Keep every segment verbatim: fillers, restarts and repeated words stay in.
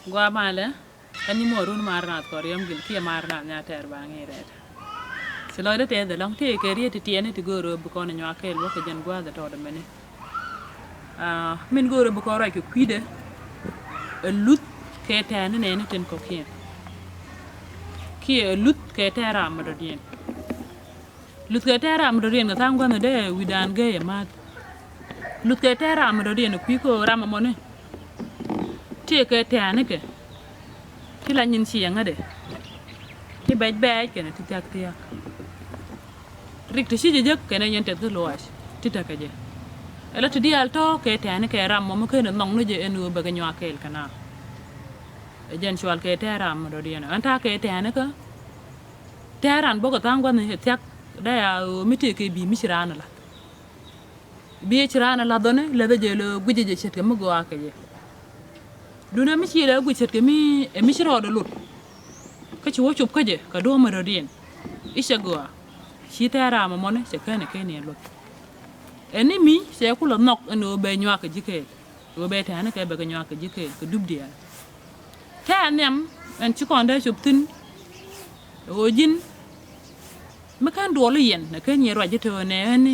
Gua malɛ, kä nyi muɔrun mar nath kɔriɛm gil kiɛ mar nath nya tɛr ba ŋi rɛt. Ci lɔcdä tɛth ɛlɔŋ ti kɛ riet ti tiɛni ti go̱o̱r ɣöö bi kɔn nyuak kɛɛl wä kɛ jɛn gua̱a̱th ɛ tɔɔdɛ mɛni. Ah, min go̱o̱r ɣöö bi kɔn ruac kɛ kui̱dɛ ɛ luth kɛ tɛɛni nɛɛni tin kɔ̱kiɛn. Kiɛ ɛ luth kɛ tɛɛr ram mi dɔ̱diɛn. Luth kɛ tɛɛr ram mi dɔ̱diɛn kɛ tha̱a̱ŋ gua̱thni dee wi̱dan gee yɛ ma̱a̱th. Luth kɛ tɛɛr ram mi dɔ̱diɛn kui̱ kɛ ɣöö ram ɛmɔni ti kɛ tɛɛnikɛ ti la nyin ciɛŋädɛ ti bɛc bɛɛc kɛnɛ ti thia̱k thia̱k. Rik ti ci jɛ jek kɛnɛ yɛn tɛth kä luaac ti tekɛ jɛ. Ɛ la ti diaal tɔ̱ kɛ tɛɛnikɛ ram mɔ mi ken ɛ nhɔŋni jɛ ɛn ɣöö bɛ kɛ nyuak kɛɛl kɛ naath. Ɛ jɛn cual kɛ tɛɛr ram mi dɔ̱diɛn ɛn ta̱a̱ kɛ tɛɛnikä. Tɛɛr ran bä kɛ tha̱a̱ŋ gua̱thni ɛ thia̱k dee a ɣöö mi tëë kɛ bi̱i̱ mi ci raan ɛ la̱th. Bi̱i̱ ci raan ɛ la̱th ɔni läthɛ jɛ lö gui̱cɛ jɛ ce̱tkɛ mi gɔaa kɛ jɛ. Duundɛ mi ci lɛ gui̱c ce̱tkɛ mi ɛ mi ci rɔɔdɛ lot. Kä ci wä cop kä jɛ kɛ duɔ̱ɔ̱p mi dɔ̱diɛn i̱ cɛ gɔaa. Ci tɛɛr ram ɛmɔni cɛ kɛn ɛ kɛn yɛ luɔth. Ɛn ni mi cɛ kulɛ nhɔk ɛn ɣöö bɛ nyuak kɛ ji̱ kɛɛl. Ɣöö bɛ tɛɛnikɛ bɛ kɛ nyuak kɛ ji̱ kɛɛl kɛ dup diaal. Tɛɛr nhiam ɛn ci kɔn dee cop thi̱n. Ɣöö ji̱n mi ken duɔl i̱ yɛn ɛ ken yɛn ruac ji̱ te ɣöö nɛ ɛn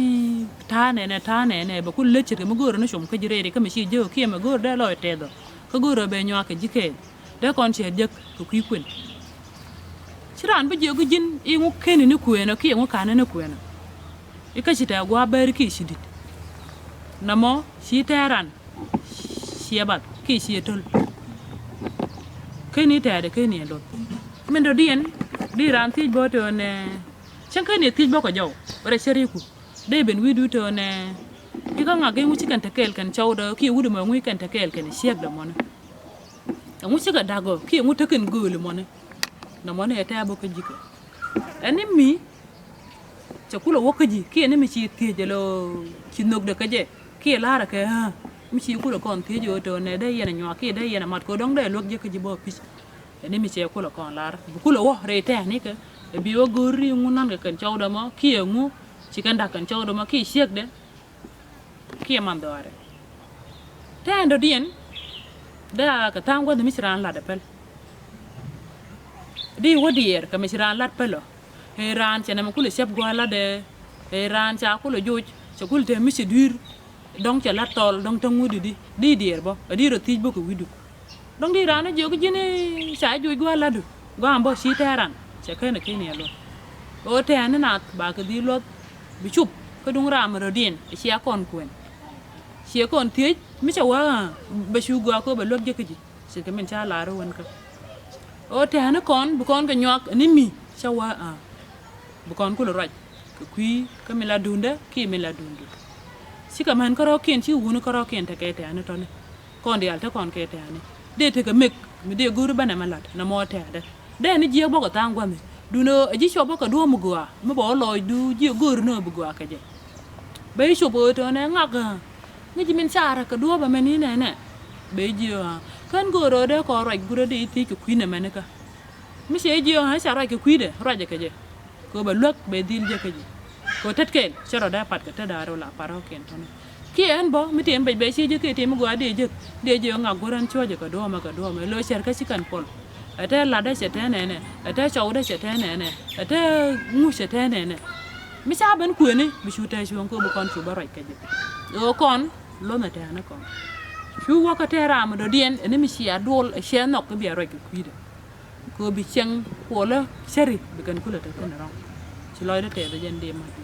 ta̱a̱ nɛnɛ ta̱a̱ nɛnɛ bɛ ku lät ce̱tkɛ mi go̱o̱rä ni com kä ji̱ rɛɛri kä mi ci ji̱ ɣöö kiɛ mi go̱o̱rä dee lɔc tɛth ɔ kä go̱o̱rä bɛ nyuak kɛ ji̱ kɛɛl. Dee kɔn cɛ jek kɛ kui̱ kuën. Ci raan bi jiök i̱ ji̱n i̱ ŋu keni ni kuëën ɔ kiɛ ŋu ka̱n ni kuëën ɔ. I̱ kä ci tɛ̈ gua̱a̱ bäri kiɛ ci di̱t. Nɔmɔ ci tɛɛr ran ciɛ bath kiɛ ciɛ töl. Keni tɛɛdɛ keni ɛ loth. Min dɔ̱diɛn di raan thiec bä te ɣöö nɛ cäŋ keni ɛ thiec bä kɛ jɔw rɛy cäriku. Dee ben wi̱i̱du te ɣöö nɛ i̱ kä ŋak i̱ ŋu ci kɛn te kɛɛl kɛn cɔwdä kiɛ wut ɛmɔ ŋu ci kɛn te kɛɛl kɛn ciɛkdä mɔni. Ɛŋu cikɛ da̱k ɔ kiɛ ŋu tekɛn gööl ɛmɔni. Nɔmɔni ɛ tɛ̈ɛ̈ bä kä ji̱kɛ. Ɛn ni mi cɛ kulɛ wä kä ji̱ kiɛ ni mi ci thiec ɛlɔ ci nhökdɛ kä jɛ kiɛ la̱rä kɛ ɣä mi ci kulɛ kɔn thiec ɣöö tɔ̱ nɛ dee yɛn ɛ nyuak kiɛ dee yɛn ɛ mat kɛ ɣöö dɔ̱ŋ dee luäk jɛ kä ji̱ bä pi̱c. Ɛn ni mi cɛ kulɛ kɔn la̱r bi kulɛ wä rɛy tɛ̈ɛ̈nikɛ ɛ bi wä go̱o̱r ri ŋu na̱n kɛ kɛn cɔwdɛ mɔ kiɛ ŋu ci kɛn da̱k kɛn cɔwdɛ mɔ kiɛ ciekdɛ. Kiɛ man dhɔaarɛ tɛɛn dɔ̱diɛn. Dee a kɛ tha̱a̱ŋ gua̱th mi ci raan lat ɛ päl. Di wä diɛɛr kɛ mi ci raan lat päl ɔ. Ëë raan cɛ nɛmɛ kulɛ cäp gua̱a̱ latdɛ. Ëë raan ca kulɛ joc cɛ kulɛ te mi ci dui̱r. Dɔ̱ŋ cɛ lat thɔɔl dɔ̱ŋ täŋ wut di di diɛɛr bä ɛ di rɔ thiec bä kɛ wi̱du. Dɔ̱ŋ di raan ɛ jiök ji̱n i̱ ca joc gua̱a̱ latdu gua̱a̱ bä ci tɛɛr ran cɛ kɛn ɛ keni ɛ luɔth. Ɣöö tɛɛni nath ba kɛ dhil luɔth bi cop kä duŋ ram rɔ̱diɛn ɛ cia kɔn kuɛn. Ciɛ kɔn thiec mi cɛ wä ɣä bɛ cu gɔaa kɛ bɛ luäk jek kä ji̱. Ce̱tkɛ min ca lar ɣä wän kä ɣöö tɛɛni kɔn bi kɔn kɛ nyuak ni mi cɛ wä ɣä bi kɔn kulɛ ruac kɛ kui̱ kä min la duundä kiɛ min la duundu. Cikɛ män kärɔ̱kiɛn ci wuni kärɔ̱kiɛn tekɛ tɛɛni tɔ̱ni. Kɔn diaal te kɔn kɛ tɛ̈ɛ̈ni dee tekɛ mek mi dee go̱o̱ri bänɛ mɛ la̱t nɔmɔ tɛ̈ɛ̈dä. Dee ni jiɛk bä kɛ tha̱a̱ŋ gua̱thi duundɛ ɛ ji̱ cuɔp bä kɛ duɔ̱ɔ̱p mi gɔaa mi bɛ wä lɔɔcdu jiɛ go̱o̱ri ni ɣä bi gɔaa kɛ jɛ. Bɛ ji̱ cuɔp ɣöö tɔ̱ nɛ ŋak ɣä ŋäci min carɛ kɛ duɔ̱ɔ̱p ɛmɛ ni nɛnɛ. Bɛ ji̱ ɣä kän go̱o̱r ɣöö dee kɔn ruac gurä dee ji̱ thiec kɛ kui̱n ɛmɛnikä. Mi cɛ jiök ɣän ca ruac kɛ kui̱dɛ ruacɛ kɛ jɛ. Kɛ ɣöö bɛ luäk bɛ dhil jɛ kä ji̱ kɛ ɣöö tet kɛɛl cɛ rɔ dee pat kɛ tet da̱a̱r wä la parɔ̱kiɛn tɔ̱nɛ. Kiɛ ɛn bä mi tëë mi bɛc bɛ cië jek kiɛ tëë mi gɔaa dee jek dee jek ŋak guɔ̱r ɛn cuɔ̱cɛ kɛ duɔ̱ɔ̱mɛ kɛ duɔ̱ɔ̱mɛ lo̱c cɛr kä ci kɛn puɔl. Ɛ tɛ latdä cɛ tɛ nɛnɛ ɛ tɛ cɔwdä cɛ tɛ nɛnɛ ɛ tɛ ŋuc cɛ tɛ nɛnɛ. Mi ca ben kuëni bi cu tɛ cuɔ̱ŋ kɛ ɣöö bi kɔn cu bä ruac kɛ jɛ. Ɣöö kɔn luɔ̱nɛ tɛ̈ɛ̈ni kɔn cu wä kä tɛ̈ɛ̈ ram mi dɔ̱diɛn ɛn mi cia duɔl ɛ ciɛ nhɔk kɛ bia ruac kɛ kui̱dɛ. Kɛ ɣöö bi cieŋ kuɔlä cäri bi kɛn kulɛ te thi̱n rɔ̱ŋ. Ci lɔcdä tɛth ɛ jɛn dee ma̱t.